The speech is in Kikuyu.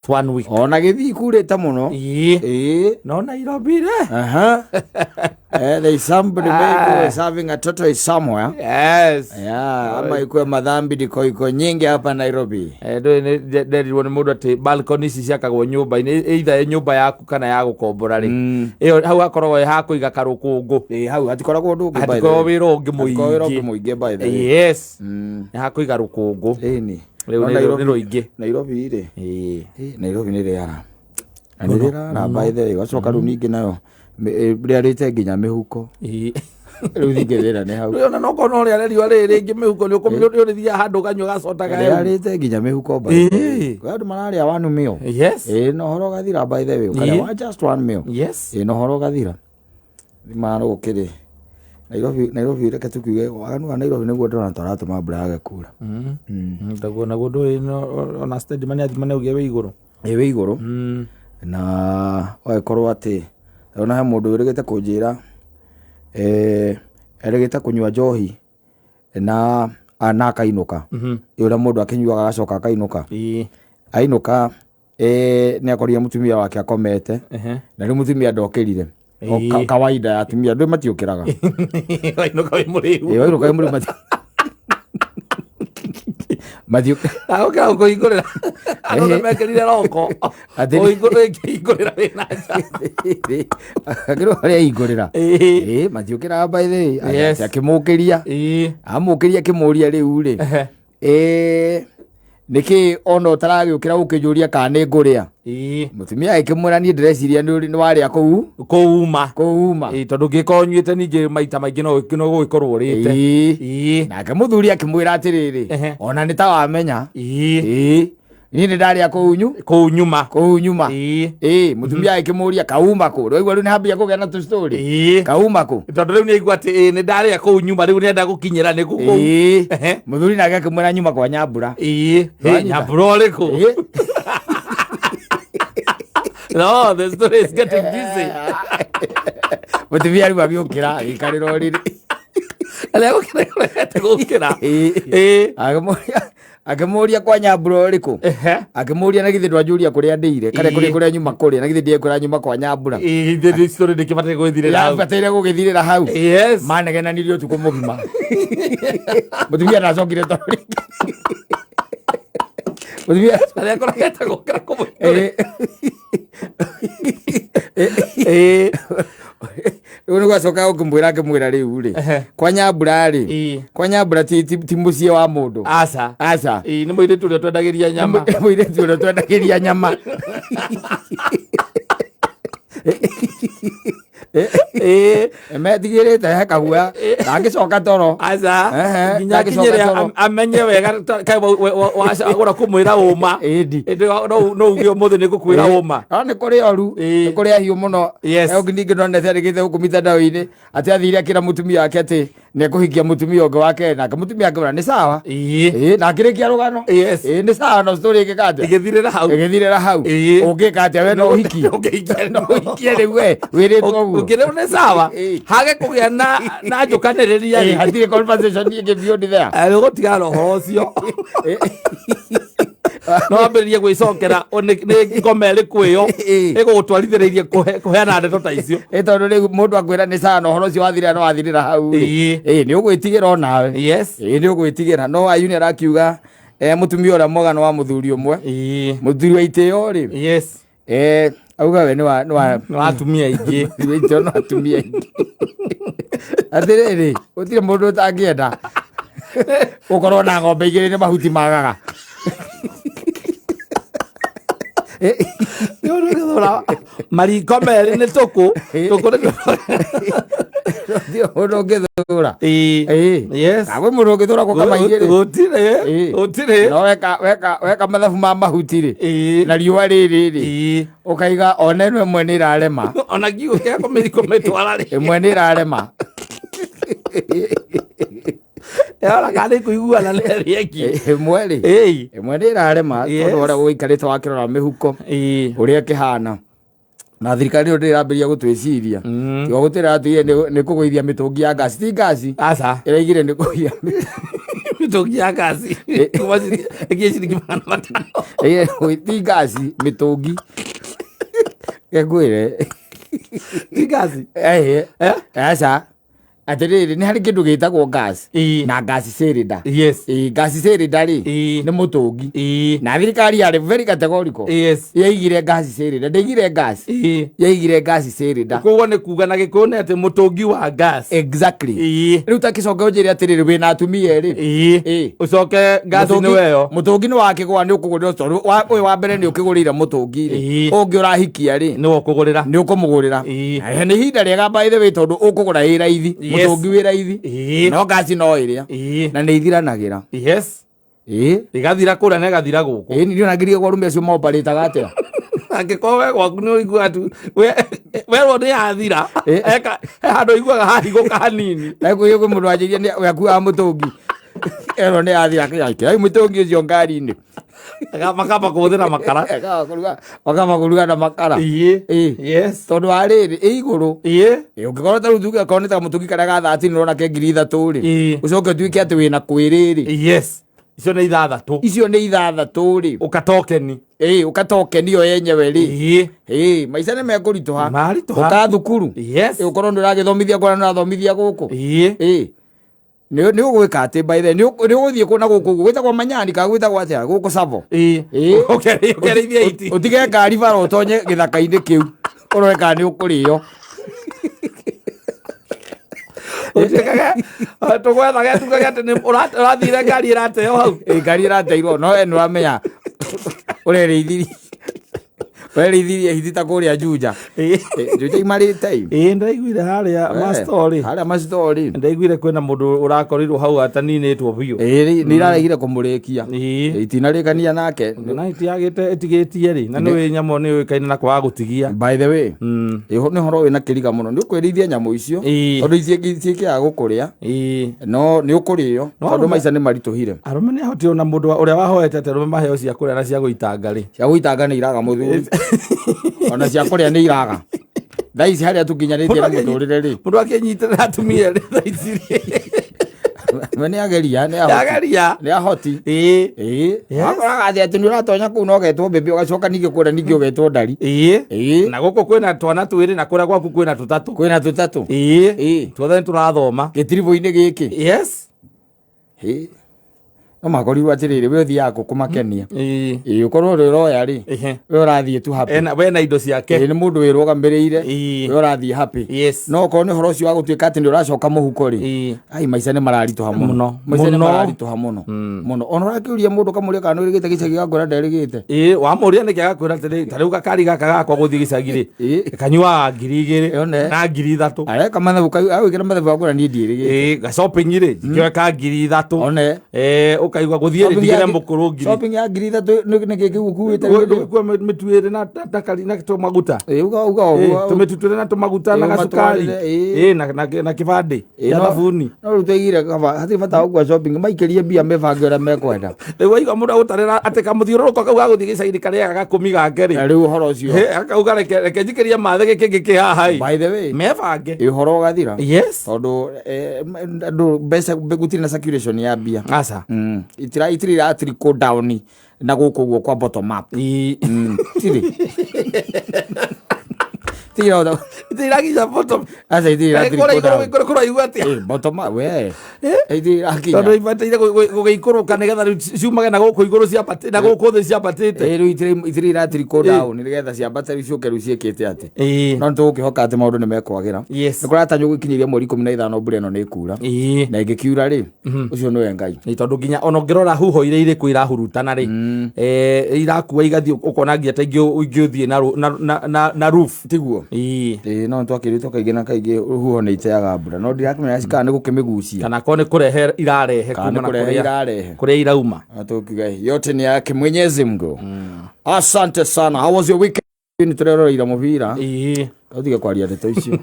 One week. Ona gĩthii kurĩte mũno. Ĩĩ. Ĩĩ. No Nairobi rĩ. Aha. There is somebody maybe who is having a tortoise somewhere. Yes. Yeah, ama ikuwe madhambi ndiko iko nyingi hapa Nairobi. Ndũĩ nĩ nderirwo nĩ mũndũ atĩ balcony ici ciakagwo nyũmba-inĩ, either ĩ nyũmba yaku kana ya gũkombora rĩ, ĩyo hau hakoragwo ĩ ha kũiga karũkũngũ. Ĩ hau hatikoragwo ũndũ ũngĩ by the Hatikoragwo way. wĩra ũngĩ Hatikoragwo wĩra ũngĩ mũingĩ. mũingĩ by the way. Yes. Nĩ ha kũiga rũkũngũ. Ĩni. Rĩu No nĩ Nairobi- nĩ rũingĩ. Nairobi rĩ. Ĩĩ. Nairobi nĩ rĩara. Na nĩ rĩrara by the way. Wacoka rĩu ningĩ nayo rĩarĩte nginya mĩhuko. Ĩĩ. Rĩu ningĩ thĩna nĩ hau. Rĩu ona no korwo no rĩare riũa rĩrĩ rĩngĩ mĩhuko nĩ ũrĩthiaga handũ ũkanyua gacoda kahehu. Rĩarĩte nginya mĩhuko by the way. Ĩĩ. Kwĩ andũ mararĩa one meal. Yes. Ĩĩ na ũhoro ũgathira by the way. Ũkarĩa Ĩĩ. just one meal. Yes. Ĩĩ na ũhoro ũgathira. Mara gũkĩrĩ Nairobi. Nairobi, reke tukiuge waganu wa Nairobi nĩguo ndĩrona tũratũma mbura yage kura. Ndaguo naguo ndũĩ ona steady mani athima nĩ wĩ igũrũ. Ĩ wĩ igũrũ. Na ũgagĩkorwo atĩ ona he mũndũ wĩrĩgĩte kũnjĩra, erĩgĩte kũnyua njohi na akainũka. Ĩ ũrĩa mũndũ akĩnyuaga agacoka akainũka. Ĩĩ. Ainũka, nĩ akorire mũtumia wake akomete. Na rĩu mũtumia ndokĩrire. O kawaida ya atumia ndũ matiũkĩraga. Wainũka wĩ mũrĩu. Ĩ wainũka wĩ mũrĩu Agũkĩra gũkũhingũrĩra. Andũ nĩ mekĩrire roko. Ũhingũrĩre ĩngĩhingũrĩra wĩna nja. Akĩrwo harĩa ahingũrĩra. Ĩĩ. Ĩ matiũkĩraga by the way. Yes. Atĩ akĩmũkĩria. Ĩĩ. Amũkĩria akĩmũria rĩu rĩ. Nĩkĩ ona ũtaragĩũkĩra ũkĩnjũria kana nĩ ngũrĩa? Ĩĩ. Mũtumia agĩkĩmwĩra niĩ ndĩreciria nĩ warĩa kũu Kũu uma. Kũu uma. Ĩĩ, tondũ ũngĩkorwo ũnyuĩte ningĩ maita maingĩ no gũgĩkorwo ũrĩte. Ĩĩ. Ĩĩ. Nake mũthuri akĩmwĩra atĩrĩrĩ, ona nĩ ta wamenya. Ĩĩ. Ĩĩ. Niĩ nĩ ndarĩa kũu nyu Kũu nyuma. Kũu nyuma. Ĩĩ. Ĩĩ, mũtumia agĩkĩmũria kauma kũ? Rĩu rĩu nĩ hambia kũgĩa na tũstory. Ĩĩ. Kauma kũ? Tondũ rĩu nĩ aigua atĩ ĩĩ nĩ ndarĩa kũu nyuma, rĩu nĩenda gũkinyĩra nĩ kũ kũu. Ĩĩ. Mũthuri nake akĩmwĩra nyuma kwa Nyambura. Ĩĩ. Ĩ, Wanyita? Nyambura ũrĩkũ? Ĩĩ. No, the story is getting busy. Mũtumia rĩu agĩũkĩra agĩikarĩra ũrĩrĩ. Arĩa gũkĩra kũregete gũkĩra. Ĩĩ. Ĩĩ. Akĩmũria kwa Nyambura ũrĩkũ? Akĩmũria na githĩ ndwanjũria kũrĩa ndĩire kana Ĩĩ. kũrĩa kũrĩa nyuma kũrĩa, na githĩ ndiekũrĩa nyuma kwa Nyambura? Ĩĩ, the story ndĩkĩbataire gũgĩthirĩra hau. Yabataire gũgĩthirĩra hau. Yes. Manegenanirie ũtukũ mũgima. Mũtumia ndacokire toro rĩngĩ. Mũtumia Arĩa kũregete gũkĩra kũmũhingũrĩra. Ĩĩ. Ĩĩ. Rĩu nĩ gwacoka ũkĩmwĩra akĩmwĩra rĩu rĩ, kwa Nyambura rĩ, kwa Nyambura ti mũciĩ wa mũndũ. Aca. Aca. Ĩĩ, nĩ mũirĩtu ũrĩa twendagĩria nyama. Mũirĩtu ũrĩa twendagĩria nyama. Ĩĩ. Metigĩrĩte he kaguoya ndangĩcoka toro. Aca. Ehe, Nginya ndangĩcoka akinyĩre toro. amenye wega kaĩ wacagũra kũmwĩra ũma. Ĩndi. Ĩndĩ no uge ũmũthĩ nĩ ngũkwĩra ũma. No nĩ kũrĩ oru, Ĩĩ. nĩ kũrĩ ahiũ mũno. Yes. Ũngĩ ningĩ nonete arĩkĩte gũkũ mitandao-inĩ atĩ athire akĩra mũtumia wake atĩ nĩ ekũhikia mũtumia ũngĩ wake, nake mũtumia akĩmwĩra nĩ sawa. Ĩĩ. Ĩĩ, na akĩrĩkia rũgano. Yes. Ĩĩ, nĩ sawa, no story ĩngĩka atĩa? Ĩgĩthirĩra hau. Ĩgĩthirĩra hau. Ĩĩ. Ũngĩka atĩa we? No ũhikie? Ũngĩhikia? No ũhikie rĩu we wĩrĩtwo ũguo? Ũngĩrĩu nĩ sawa. Ĩĩ. Hage kũgĩa na njũkanĩrĩria Ĩĩ, rĩ. hatirĩ conversation ĩngĩ beyond there. Rĩu gũtigana na ũhoro ũcio. No wambĩrĩrie gwĩcokera nĩ ngoma ĩrĩkũ ĩyo Ĩĩ. ĩgũgũtwarithĩrĩirie kũheana ndeto ta icio. Ĩ tondũ rĩu mũndũ akwĩra nĩ sawa na ũhoro ũcio wathirĩra no wathirĩra hau rĩ. Ĩĩ. Ĩĩ, nĩ ũgwĩtigĩra onawe. Yes. Ĩĩ, nĩ ũgwĩtigĩra. No Ayuni arakiuga, mũtumia ũrĩa mwega nĩ wa mũthuri ũmwe. Ĩĩ. Mũthuri wa itĩo rĩ. Yes. Auga we nĩ wa Nĩ wa atumia aingĩ. Mũthuri wa itĩo no atumia aingĩ. Atĩrĩrĩ, gũtirĩ mũndũ ũtangĩenda gũkorwo na ng'ombe igĩrĩ nĩ mahuti magaga. Nĩ ũndũ ũgĩthũra mariko merĩ nĩ tũkũ tũkũ nĩ Gũtirĩ mũndũ ũngĩthũra. Ĩĩ. Ĩĩ. Yes. Na gwĩ mũndũ ũngĩthũra gũkama igĩrĩ. Gũtirĩ. Ĩĩ. Gũtirĩ. No weka mathabu ma mahuti rĩ, Ĩĩ. na riũa rĩrĩ rĩ, Ĩĩ. ũkaiga ona ĩno ĩmwe nĩ ĩrarema. Ona kiugo kĩa kũmĩtwara rĩ. Ĩmwe nĩ ĩrarema. Ĩrora kana nĩ kũiguana na ĩrĩa ĩngĩ. Ĩmwe rĩ, Ĩĩ. ĩmwe nĩ ĩrarema Yes. tondũ ũrĩa ũikarĩte wakĩrora mĩhuko Ĩĩ. ũrĩa ĩkĩhana, na thirikari ĩyo ndĩrambĩrĩria gũtwĩciria. Tiga gũtĩra atĩ nĩ kũgũithia mĩtũngi ya ngasi, ti ngasi Aca. ĩraigire nĩ kũgũithia. Mĩtũngi ya ngaci kuma ĩkinyie ciringi 500. Ti ngaci, mĩtũngi ngwĩre. Ti ngaci. Ehe. Eh? Aca, atĩrĩrĩ, nĩ harĩ kĩndũ gĩtagwo gas na gas cylinder. Ĩĩ, gas cylinder rĩ, nĩ mũtũngi. Na thirikari yarĩ very categorical. Yaigire gas cylinder, ndĩigire gas. Yaigire gas cylinder. Koguo nĩ kuga na Gĩkũyũ nĩ atĩ mũtũngi wa gas. Exactly. Rĩu ta kĩcoke ũnjĩre atĩrĩrĩ, wĩna atumia erĩ. Ũcoke ngasi nĩ weyo. Mũtũngi nĩ wakĩgũra, nĩ ũkũgũrĩra, tondũ ũyũ wa mbere nĩ ũkĩgũrĩire mũtũngi rĩ, ũngĩ ũrahikia rĩ, nĩwe ũkũgũrĩra. Nĩ ũkũmũgũrĩra. Nĩ ihinda rĩega, by the way, tondũ ũkũgũra ĩ raithi. Mũtũngi wĩ raithi. No ngasi no ĩrĩa na nĩ ithiranagĩra. Ĩgathira kũrĩa na ĩgathira gũkũ. Ĩĩ, nĩ ndionagiria gwa arũme acio maoparĩtaga atĩa. Angĩkorwo we gwaku nĩ ũiguaga tu werwo nĩ yathira, he handũ ũiguaga hahingũka hanini. Kwĩ mũndũ wanjĩria nĩ we akuaga mũtũngi, erwo nĩ yathira, akĩoya mũtũngi ũcio ngari-inĩ. Makamba kũhũthĩra makara. Makamba kũruga na makara. Tondũ wa rĩrĩ, ĩ igũrũ. Ũngĩkorwo ta rĩu tuge akorwo nĩ ta mũtũngi karĩa ga 30 nĩ ũrona ke 3000 rĩ, ũcoke ũtuĩke atĩ wĩna kwĩrĩ rĩ. Yes, icio nĩ 6. Icio nĩ 6 rĩ. Ũkatokeni. Ĩĩ, ũkatokeni yo yenyewe rĩ. Ĩĩ, maica nĩ mekũritũha. Maritũha. Ũka thukuru. Ĩĩ, ũkorwo nĩ ũragĩthomithia kũrĩa nĩ ũrathomithia gũkũ. Ĩĩ, nĩ ũgwĩka atĩ, by the way, nĩ ũgũthiĩ kũ na gũkũ ũguo gwĩtagwo manyani kana gwĩtagwo atĩa gũkũ Savo. Ũkerĩithia iti. Ũtige ngari bara, ũtonye gĩthaka-inĩ kĩu, ũrore kana nĩ ũkũrĩo. Ũtuĩkage tũgwethage tugage atĩ nĩ ũrathire ngari ĩrateo hau. Ĩ, ngari ĩrateirwo, no we nĩ ũramenya ũrerĩithirie hiti ta kũrĩa Juja. Ĩ, Juja imarĩte ĩ. Ĩĩ, ndaiguire harĩa mastori. Harĩa mastori. Ndaiguire kwĩna mũndũ ũrakorirwo hau ataninĩtwo biũ. Ĩ, nĩ iraregire kũmũrĩkia. Itinarĩkania nake. Na itiagĩte ĩtigĩtie rĩ, na nĩ nyamũ nĩ ũĩkaine na kwaga gũtigia. By the way, nĩ ũhoro wĩna kĩriga mũno nĩ ũkwĩrĩithia nyamũ icio, tondũ itiĩkĩaga gũkũrĩa, no nĩ ũkũrĩo, tondũ maica nĩ maritũhire. Arũme nĩ ahoti, ona mũndũ ũrĩa wahoete atĩ arũme maheo cia kũrĩa na cia gũitanga rĩ. Cia gũitanga nĩ iraga, mũthuri, ona cia kũrĩa nĩ iraga thaa ici harĩa tũkinyanĩtie na mũtũrĩre rĩ. Mũndũ akĩnyitĩrĩra atumia rĩ thaa ici rĩ. We nĩ ageria, nĩ ahoti. Ageria. Nĩ ahoti. Ĩĩ. Wakoraga atĩ nĩ ũratonya kũu na ũgetwo baby, ũgacoka ningĩ kũrĩa ningĩ ũgetwo ndari. Na gũkũ kwĩna twana twĩrĩ, na kũrĩa gwaku kwĩna tũtatũ. Kwĩna tũtatũ. Tuothe nĩ tũrathoma. Gĩtiribũ-inĩ gĩkĩ. Ĩ. No makorirwo atĩrĩrĩ, we ũthiaga kũ kũmakenia? Ĩ, ũkorwo ũrĩ ũroya rĩ, we ũrathiĩ tu happy. Wena indo ciake. Ĩ, nĩ mũndũ wĩrũgamĩrĩire. We ũrathiĩ happy. No okorwo nĩ ũhoro ũcio wa gũtuĩka atĩ nĩ ũracoka mũhuko rĩ, ai, maica nĩ mararitũha mũno. Mũno. Maica nĩ Mũno. mararitũha mũno mũno. Ona ũrakĩũria mũndũ, ũkamũria kana nĩ ũrĩgĩte gĩcagi, gakwĩra nderĩgĩte. Ĩĩ, wamũria nĩkĩ, agakwĩra atĩrĩ, ta rĩu gakari gaka gakwa gũthiĩ gĩcagi rĩ, kanyuaga 2000 Yone. na 3000. Areka mathabu, agwĩkĩra mathabu, akwĩra niĩ ndiĩrĩgĩte. Ĩĩ, ga shopping rĩ, njikĩoe ka 3000. One. Ũkaigua gũthiĩ rĩ, ndigĩre mũkũrũ ngiri. Shopping ya 3000 nĩ kĩ kĩu ũkuĩte? Ũgũkua mĩtu ĩrĩ na tũmaguta. Ĩ, uga ũguo. Tũmĩtu twĩrĩ na tũmaguta na Ĩĩ, gacukari. ũmatwarĩre, ĩĩ. Ĩĩ, na kĩbandĩ gĩa thabuni. No rĩu twaigire kaba hatirĩ bata wa gũkua shopping, maikĩrie mbia, mebange ũrĩa mekwenda. Rĩu waigua mũndũ agũtarĩra atĩ kamũthiũrũrũko kau ga gũthiĩ gĩcagi-inĩ karĩaga gakũmi gake rĩ. Na rĩu ũhoro ũcio. He, akauga reke njikĩrie mathe gĩkĩ gĩkĩ haha ĩ. By the way, mebange. Ĩ, ũhoro ũgathira. Tondũ andũ mbeca gũtirĩ na circulation ya mbia. Aca. Itirĩ ira trickle down na gũkũ ũguo kwa bottom up. Tirĩ tirĩ Itirakinya bottom. Aca, itirĩ ira Kũrĩa trickle igũrũ down. igũrũ kũraihu atĩa? Bottom up we itirĩ irakinya. Tondũ ibataire gũgĩikũrũka nĩgetha rĩu ciumage na gũkũ igũrũ ciambatĩ na gũkũ thĩ ciambatĩte. Rĩu itirĩ ira trickle down nĩgetha ciambate, rĩu ciũke rĩu ciĩkĩte atĩ. No nĩtũgũkĩhoka atĩ maũndũ nĩ mekwagĩra. Nĩ kũratanywo gũkinyĩria mweri 15 mbura ĩno nĩ ĩkura. Na ĩngĩkiura rĩ, ũcio nĩwe Ngai. Nĩ tondũ nginya ona ũngĩrora huho iria irĩ kuo irahurutana rĩ, irakua igathiĩ, ũkona nginya ta ingĩ ũthiĩ na roof. Tiguo? Ĩĩ, no nĩtwakĩrĩtwo kaingĩ na kaingĩ huho nĩ iteaga mbura, no ndirakĩmenya kana nĩ gũkĩmĩgucia. Kana korwo nĩ kũrehe irarehe Kana nĩ kuma na kũrehe kũrĩa irarehe. Kũrĩa irauma. Na tũkiuga yote ni yake Mwenyezi Mungu. Asante sana. How was your weekend? Nĩ tũreroreire mũbira. Tũtige kwaria ndeto icio.